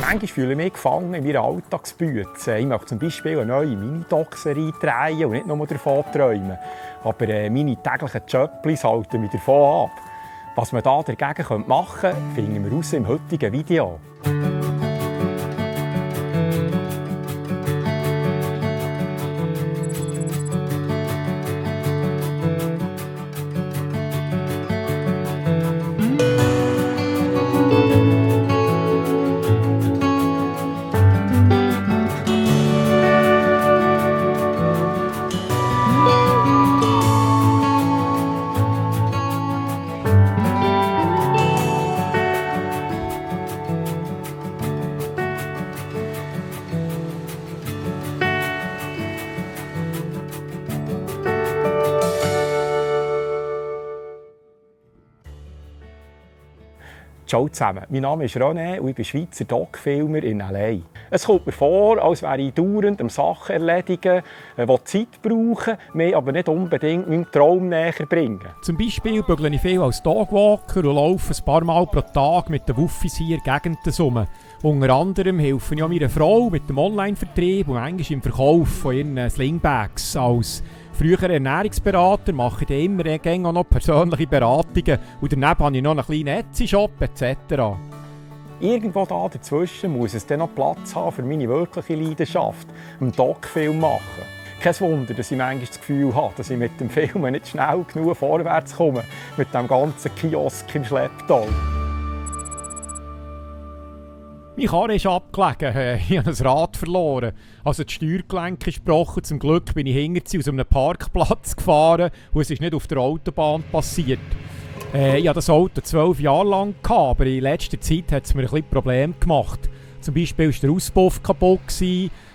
Manchmal fühle ich mich gefangen in meiner Alltagsbüte. Ich möchte zum Beispiel eine neue Mini-Doc-Serie drehen und nicht nur davon träumen. Aber meine täglichen Jobs halten mich davon ab. Was man da dagegen machen könnte, finden wir raus im heutigen Video. Ciao zusammen, mein Name ist René und ich bin Schweizer Doc-Filmer in L.A. Es kommt mir vor, als wäre ich dauernd am Sachen erledigen, die Zeit brauchen, mich aber nicht unbedingt meinem Traum näher bringen. Zum Beispiel bügle ich viel als Dogwalker und laufe ein paar Mal pro Tag mit den Wuffis hier in der Gegend herum. Unter anderem helfe ich auch meiner Frau mit dem Online-Vertrieb und manchmal im Verkauf von ihren Slingbags. Als früherer Ernährungsberater mache ich immer auch noch persönliche Beratungen und daneben habe ich noch einen kleinen Etsy-Shop etc. Irgendwo da dazwischen muss es dann noch Platz haben für meine wirkliche Leidenschaft, einen Doc-Film machen. Kein Wunder, dass ich manchmal das Gefühl habe, dass ich mit dem Film nicht schnell genug vorwärts komme, mit dem ganzen Kiosk im Schlepptau. Meine Karre ist abgelegen, ich habe ein Rad verloren. Also das Steuergelenk ist gebrochen. Zum Glück bin ich hinterher aus einem Parkplatz gefahren und es ist nicht auf der Autobahn passiert. Ich hatte das Auto 12 Jahre lang, aber in letzter Zeit hat es mir ein bisschen Probleme gemacht. Zum Beispiel war der Auspuff kaputt,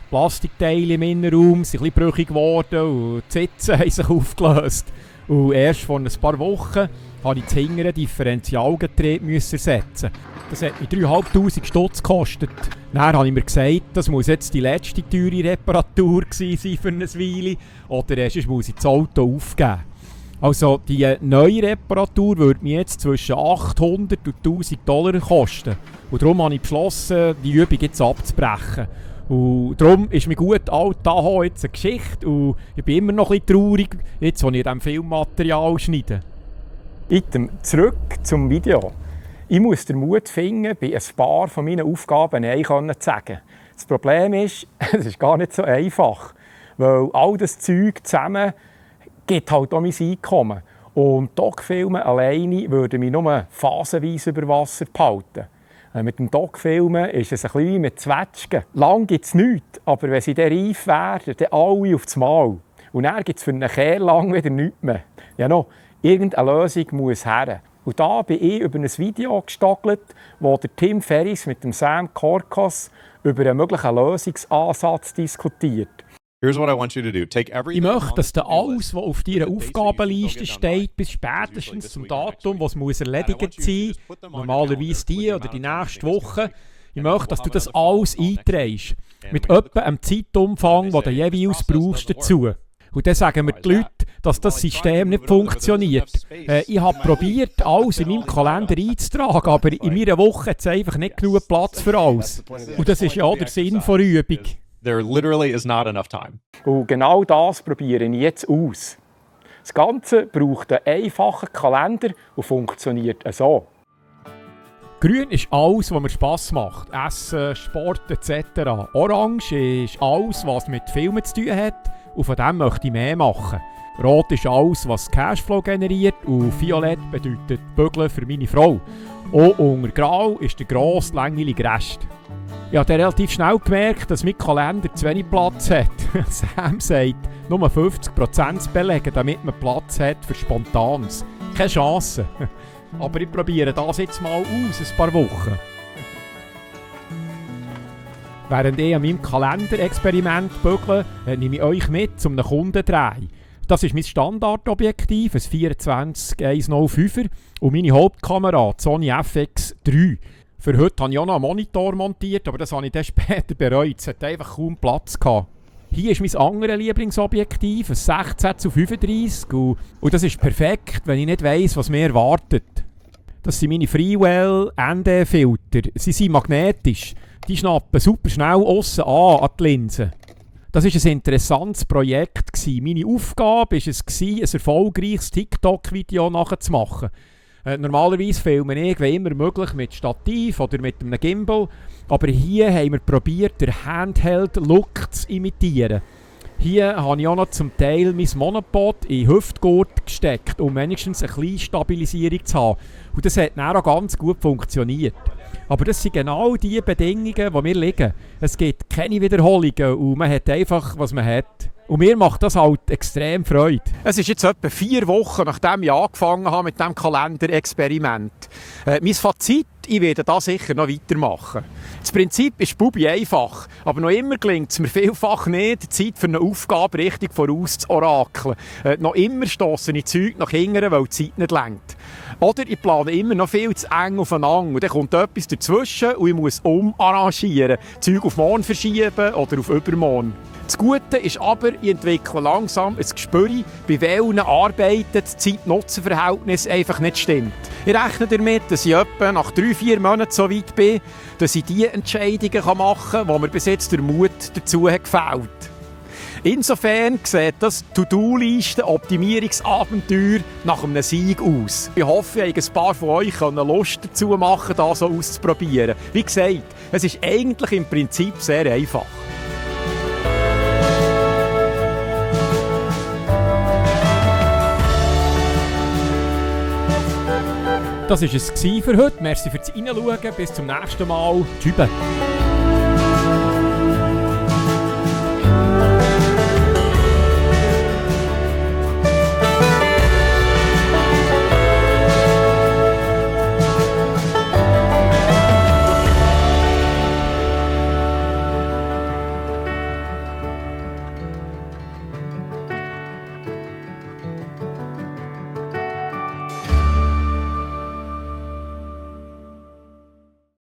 Plastikteile im Innenraum sind ein bisschen brüchig geworden und die Sitze haben sich aufgelöst. Und erst vor ein paar Wochen musste ich das hintere Differentialgetriebe ersetzen. Das hat mich 3'500 Stutz gekostet. Dann habe ich mir gesagt, das muss jetzt die letzte teure Reparatur sein für eine Weile, oder sonst muss ich das Auto aufgeben. Also die neue Reparatur würde mir jetzt zwischen 800 und 1000 Dollar kosten. Und darum habe ich beschlossen, die Übung jetzt abzubrechen. Und darum ist mir gut, alt da jetzt eine Geschichte. Und ich bin immer noch ein bisschen traurig, jetzt, wo ich an diesem Filmmaterial schneide. Zurück zum Video. Ich muss den Mut finden, bei ein paar von meinen Aufgaben Nein zu sagen. Das Problem ist, es ist gar nicht so einfach. Weil all das Zeug zusammen gibt halt auch mein Einkommen. Und Doc-Filme alleine würden mich nur phasenweise über Wasser behalten. Mit dem Doc-Filmen ist es ein bisschen wie mit Zwetschgen. Lang gibt es nichts, aber wenn sie dann reif werden, dann alle auf das Mal. Und dann gibt es für einen Kehr lang wieder nichts mehr. Ja, no, irgendeine Lösung muss her. Und da bin ich über ein Video gestagelt, wo der Tim Ferriss mit dem Sam Korkos über einen möglichen Lösungsansatz diskutiert. Ich möchte, dass du alles, was auf deiner Aufgabenliste steht, bis spätestens zum Datum, was muss erledigt sein, normalerweise die oder die nächste Woche, ich möchte, dass du das alles einträgst, mit etwa einem Zeitumfang, den du jeweils brauchst dazu. Und dann sagen mir die Leute, dass das System nicht funktioniert. Ich habe probiert, alles in meinem Kalender einzutragen, aber in meiner Woche hat es einfach nicht genug Platz für alles. Und das ist ja auch der Sinn der Übung. There literally is not enough time. Und genau das probiere ich jetzt aus. Das Ganze braucht einen einfachen Kalender und funktioniert so. Grün ist alles, was mir Spass macht. Essen, Sport etc. Orange ist alles, was mit Filmen zu tun hat. Und von dem möchte ich mehr machen. Rot ist alles, was Cashflow generiert. Und Violett bedeutet Bügeln für meine Frau. Und unter Grau ist der grosse, langweilige Rest. Ich habe relativ schnell gemerkt, dass mein Kalender zu wenig Platz hat. Sam sagt, nur 50% zu belegen, damit man Platz hat für Spontanes. Keine Chance. Aber ich probiere das jetzt mal aus, ein paar Wochen. Während ich an meinem Kalenderexperiment bügle, nehme ich euch mit zum Kundendreh. Das ist mein Standardobjektiv, ein 24-105er und meine Hauptkamera, die Sony FX3. Für heute habe ich auch noch einen Monitor montiert, aber das habe ich dann später bereut. Es hat einfach kaum Platz gehabt. Hier ist mein anderes Lieblingsobjektiv, ein 16-35 und das ist perfekt, wenn ich nicht weiss, was mir erwartet. Das sind meine Freewell ND-Filter. Sie sind magnetisch. Die schnappen super schnell aussen an die Linse. Das war ein interessantes Projekt. Meine Aufgabe war es, ein erfolgreiches TikTok-Video nachzumachen. Normalerweise filme ich, wenn immer möglich, mit Stativ oder mit einem Gimbal. Aber hier haben wir probiert, den Handheld-Look zu imitieren. Hier habe ich auch noch zum Teil mein Monopod in den Hüftgurt gesteckt, um wenigstens eine kleine Stabilisierung zu haben. Und das hat dann auch ganz gut funktioniert. Aber das sind genau die Bedingungen, die mir liegen. Es gibt keine Wiederholungen und man hat einfach, was man hat. Und mir macht das halt extrem Freude. Es ist jetzt etwa 4 Wochen, nachdem ich angefangen habe mit diesem Kalenderexperiment. Mein Fazit, ich werde das sicher noch weitermachen. Das Prinzip ist Bubi einfach, aber noch immer gelingt es mir vielfach nicht, die Zeit für eine Aufgabe richtig voraus zu orakeln. Noch immer stosse ich Zeug nach hinten, weil die Zeit nicht reicht. Oder ich plane immer noch viel zu eng aufeinander und dann kommt etwas dazwischen und ich muss umarrangieren, Zeug auf morgen verschieben oder auf übermorgen. Das Gute ist aber, ich entwickle langsam ein Gespür, bei welchen Arbeiten das Zeit-Nutzen-Verhältnis einfach nicht stimmt. Ich rechne damit, dass ich etwa nach 3-4 Monaten so weit bin, dass ich die Entscheidungen machen kann, wo mir bis jetzt der Mut dazu hat gefehlt. Insofern sieht das To-Do-Listen-Optimierungsabenteuer nach einem Sieg aus. Ich hoffe, ein paar von euch können Lust dazu machen, das so auszuprobieren. Wie gesagt, es ist eigentlich im Prinzip sehr einfach. Das war es für heute. Merci fürs Reinschauen. Bis zum nächsten Mal. Tschüss.